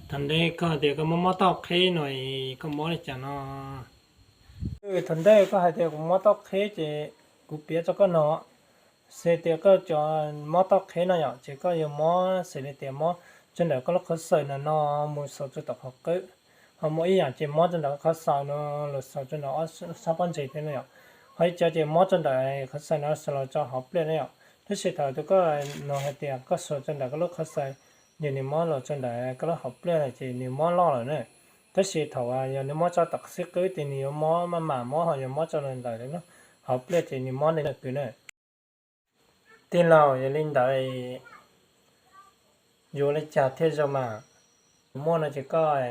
Thaum ntej koj hais tias koj mob mob tauj qheb no, koj mob li cas no? Thaum ntej koj hais tias kuv mob tauj qheb ces kuv piav rau koj no, xws tias koj cov mob tauj qheb no yom, ces koj yuav mob xws li tias mob rau ntawm koj lub qhov xawm no no mus xaus rau tom qhov qwb. Ho muaj ib yam ces mob rau ntawm qhov xaus no los xaus rau ntawm ob sab pob ntseg thiab no yom. Ho ib co ces mob rau ntawm qhov xawm no xaus los rau hauv pliaj no yom. Tab sis thaum tus koj no hais tias koj xaus rau ntawm koj lub qhov xawm, yog nws mob los rau ntawm koj lub hauv pliaj lawm ces nws mob loj lawm na. Tab sis thaum yog nws mob rau tom xib qwb ces nws yuav mob maj mam mob, ho yog mob rau ntawm hauv pliaj ces nws mob li no kwv na. Tij laug, yog li ntawd yuav li cas thiaj zoo mas? Muaj no ces koj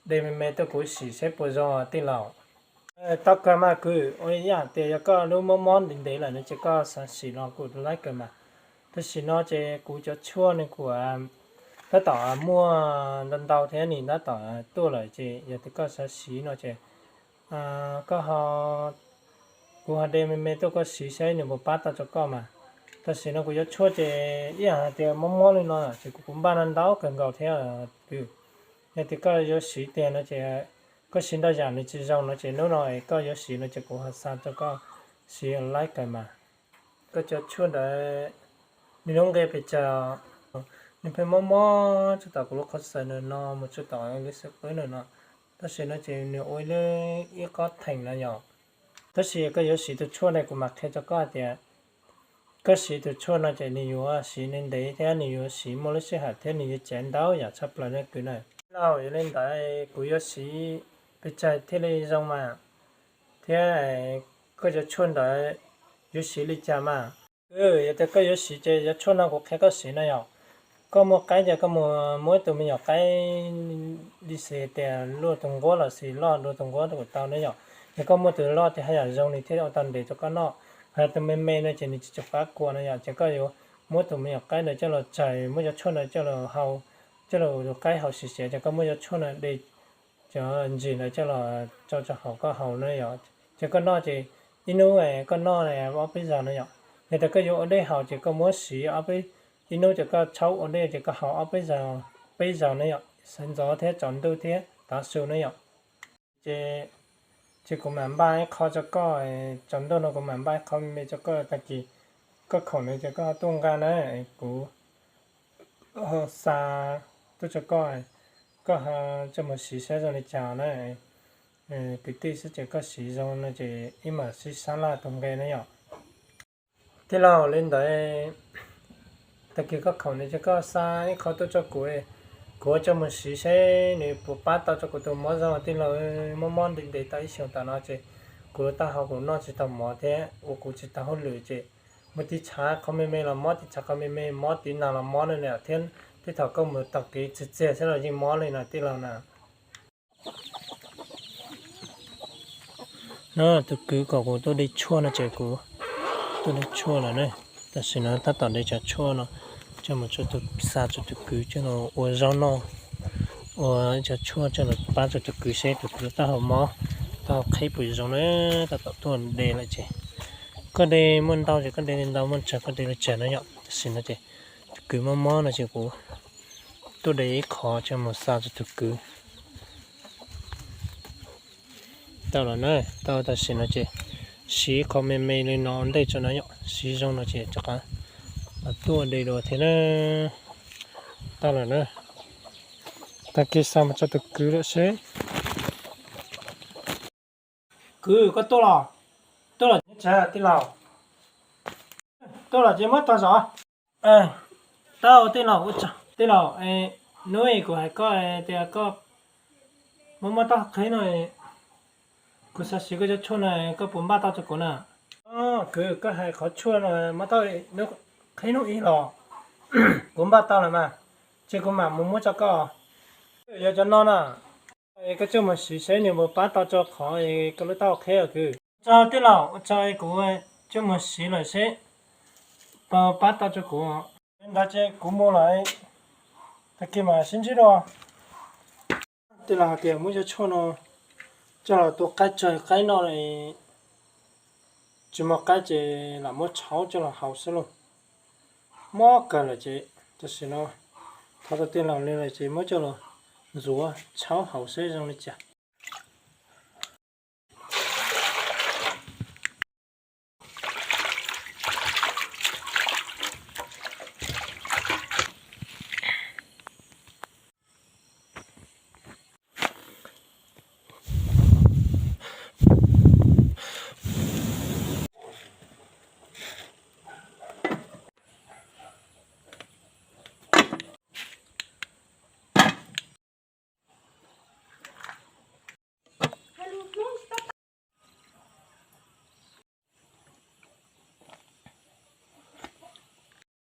de me me tuaj kuv sim saib puas zoo tij laug. Tau kawg mas kwv, ua li yam tias yog koj lub mob mob ntev ntev lawm no ces koj xav sim los kuj laib kawg mas. Tam sim no ces kuv cov tshuaj ne kuv tab tom muaj ntau ntau thiab, nws tab tom tuaj lawm ces yog tias koj xav siv no ces koj ho, kuv ho de me me tuaj koj siv saib nws puas pab tau rau koj mas. Tam sim no kuv cov tshuaj ces ib yam hais tias mob mob li no ces kuv kuv npaj no ntau kawg nkaus thiab. Yog tias koj yuav siv tiag no ces koj siv ntau yam nws tsis zoo no ces hnub no es koj yuav siv no ces kuv ho xa rau koj siv laib kawg mas. Koj cov tshuaj ntawd nws lub nqe pes tsawg? Nws pheej mob mob tsuj tom kuv lub qhov xawm no no mus tsuj tom lub xib qwb no no. Tab sis no ces nws ua ib lub ib qhov theem no yom. Tab sis koj yuav siv tus tshuaj ne kuv mam qhia rau koj hais tias koj siv tus tshuaj no ces nws yuav siv ntev ntev thiab nws yuav siv muaj lub sij hawm thiab nws yuav ceev ntau yam tshaj plaws no kwv na. Tij laug, yog li ntawd kuv yuav siv pes tsawg thiaj li zoo mas, thiab koj cov tshuaj ntawd yuav siv li cas mas? Yog tias koj yuav siv ces cov tshuaj no kuv qhia koj siv no yom. Koj muaj qaib ces koj mus muab ib tug me nyuam qaib li xws tias luaj tus nquab los sis loj dua tus nquab kuj tau na yom. Yog koj muaj tus loj ces haj yam zoo nws thiaj ua tau ntev rau koj noj. Ho tus me me no ces nws tsis tshua qab kua no yom, ces koj yuav muab tus me nyuam qaib ntawd coj los tsawg, muab cov tshuaj ntawd coj los hau, coj los ua tus qaib haus siav siav, ces koj muab cov tshuaj no de cov ntsis ntawd coj los tso rau hauv koj haus na yom. Ces koj noj ces ib hnub koj noj ob peb zaug na yom. Yog tias koj yuav ua dej haus ces koj muab siv ob peb, ib hnub ces koj txhob ua dej ces koj haus ob peb zaug, peb zaug na yom, sawv ntxov thiab tsaus ntuj thiab tav su na yom. Ces, ces kuv mam npaj ib qho rau koj, tsaus ntuj no kuv mam npaj ib qho me me rau koj, tag kis koj khoom no ces koj tuaj nqa na, kuv xa tuaj rau koj, koj ho coj mus siv saib zoo li cas na. Kwv tij xwb ces koj siv zoo no ces ib mam sib sab laj tus nqe na yom. Tij laug, li ntawd tag kis koj khoom no ces koj xa ib qho tuaj rau kuv, kuv coj mus siv seb nws puas pab tau rau kuv tus mob zoo. Tij laug, mob mob ntev ntev tau ib xyoos tom no ces kuv lub taub hau kuv noj tsis tau mov thiab ua kuv tsis tau hauj lwm ces muaj tib tshav qhov me me los mob, tib tshav qhov me me mob, tiv nas los mob na thiab. Tej thaum koj mus tau kev txias txias xwb los yeej mob li no tij laug na. No tus kwv kom kuv tuaj de tshuaj no ces kuv tuaj de tshuaj lawm ne. Tam sim no tab tom de cov tshuaj no coj mus rau tus, xa rau tus kwv coj los ua zaub noj, ua cov tshuaj coj los pab rau tus kwv seb tus kwv taub hau mob, taub hau qheb puas zoo na. Tab tom tuaj de lawm ces koj de muaj ntau ces koj de li ntau, muaj tsawg koj de li tsawg no yom. Tam sim no ces tus kwv mob mob no ces kuv tuaj de ib qho coj mus xa rau tus kwv. Tau lawm na, tau tam sim no ces siv qho me me li no ua ntej tso na yom, siv zoo no ces rov qab tuaj de dua thiab na. Tau lawm na, tag kis xa mus rau tus kwv lawm seb. Kwv, koj tuaj los? Tuaj los tij laug. Tuaj los ces muab tau zos. Tau tij laug, ua tsaug tij laug. Hnub kuv hais koj tias koj mob mob taub qheb no, kuv xav siv koj cov tshuaj no, koj puas npaj tau rau kuv na? Kwv, koj hais qhov tshuaj no mob taub qheb hnub ib los? Kuv npaj tau lawm mas, ces kuv mam mus muab rau koj. Yog cov no na, koj coj mus siv seb nws puas pab tau rau qhov koj lub taub qheb os kwv. Ua tsaug tij laug, ua tsaug, kuv coj mus siv lawm seb puas pab tau rau kuv. Li ntawd ces kuv mus lawm, tag kis mam sib ntsib dua. Tij laug hais tias muab cov tshuaj no coj los tua qaib tsawg qaib noj, tsis muaj qaib ces lam muab tshauv coj los haus xwb lauj. Mob kawg lawm ces tam sim no Qhov tau tej los li lawm ces muab coj los ntxuav tshauv hauv seb zoo li cas.